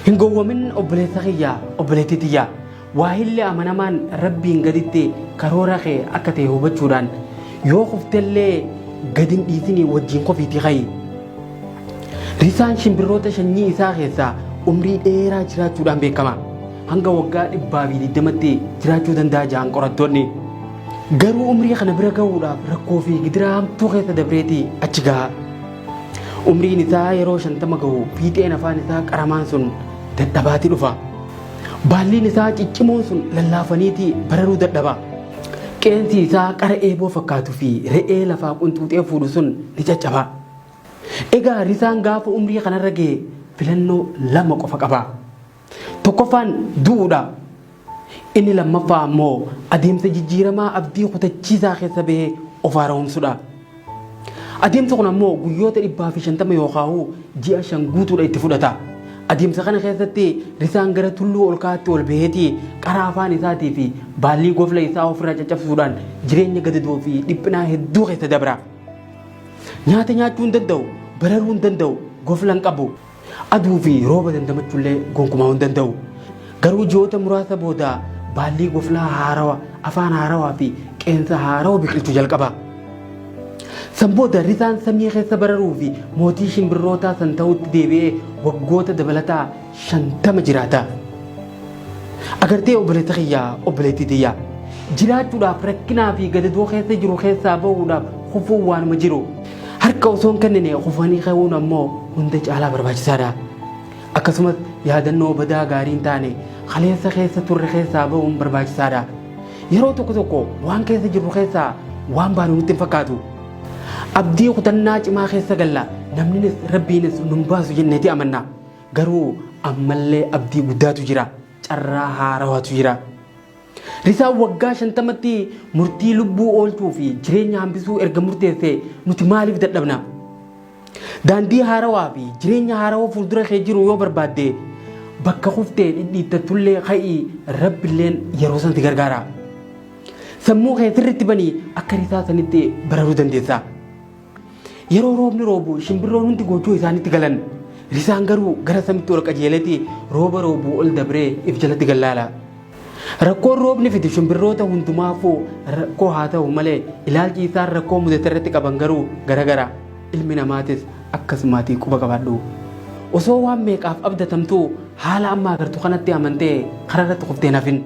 Hin gowwomin obboleessa kiyya, obboleettii tiyya. Waahilli amanamaan Rabbiin gaditti karoora kee akka ta'e hubachuudhaan yoo kuftellee gad hin dhiisinii wajjiin kofiitii ka'i. Risaan shimbirroota shanyii isaa keessaa umrii dheeraa jiraachuudhaan beekama. Hanga waggaa 120tti jiraachuu danda'a ja'an qorattoonni. Garuu umrii kana bira gahuudhaaf rakkoo fi gidiraa hamtuu keessa dabreeti achi gaha. Umriin isaa yeroo 50 gahu fiixeen afaan isaa qaramaan sun dadhabaati dhufa. Baalliin isaa ciccimoon sun lallaafaniiti bararuu dadhaba. Qeensi isaa qara eeboo fakkaatu fi re'ee lafaa qunxuuxee fuudhu sun ni caccaba. Egaa risaan gaafa umrii kanarra gahe filannoo lama qofa qaba. Tokkoffaan du'uudha. Inni lammaffaa ammoo adeemsa jijjiiramaa abdii kutachiisaa keessa bahee of haara'oomsudha. Adeemsi kun ammoo guyyoota 150 yookaahuu ji'a 5 guutuudha itti fudhata. Adeemsa kana keessatti risaan gara tulluu ol ka'aatti ol baheeti qara afaan isaatii fi baallii gofla isaa ofirraa caccabsuudhaan jireenya gadadoo fi dhiphinaa hedduu keessa dabra. Nyaata nyaachuu hin danda'u, bararuu hin danda'u, gofla hin qabu. Aduu fi rooba dandamachuullee gonkumaa hin danda'u. Garuu ji'oota muraasa booda baallii goflaa haarawa, afaan haarawaa fi qeensa haarawa biqilchuu jalqaba. San booda risaan samii keessa bararuu fi mootii shimbirrootaa san ta'utti deebi'ee waggoota dabalataa 50 jiraata. Agartee obboleessa kiyya, obboleettii tiyya. Jiraachuudhaaf rakkinaa fi gadadoo keessa jiru keessaa bahuudhaaf kufuun waanuma jiru. Harka osoo hin kennine kufanii ka'uun ammoo hunda caalaa barbaachisaadha. Akkasumas yaadannoo badaa gaarii hin taane kaleessa keessa turre keessaa bahuun barbaachisaadha. Yeroo tokko tokko waan keessa jirru keessaa waan baanu nutti hin fakkaatu. Abdii kutannaa cimaa keessa galla, namninis Rabbiinis nun baasu jenneeti amanna. Garuu ammallee abdii guddaatu jira, carraa haarawaatu jira. Risaan waggaa 50tti murtii lubbuu oolchuu fi jireenya hambisuu erga murteessee nuti maaliif dadhabna? Daandii haarawaa fi jireenya haarawa fuuldura kee jiru yoo barbaadde bakka kuftee dhidhiittattullee ka'ii Rabbilleen yeroo san si gargaara. Sammuu kee sirriitti banii akka risaa sanitti bararuu dandeessa. Yeroo roobni roobu shimbirroon hundi goojjoo isaanitti galan. Risaan garuu gara samitti ol qajeeleti rooba roobu ol dabree if jalatti gallaala. Rakkoon roobni fidu shimbirroota hundumaafuu rakkoo haa ta'u malee ilaalchi isaan rakkoo mudate irratti qaban garuu garagara. Ilmi namaatis akkasumaatii quba qabaadhu. Osoo waan meeqaaf abdatamtuu haala amma agartu kanatti amantee kararratti kuftee hin hafin.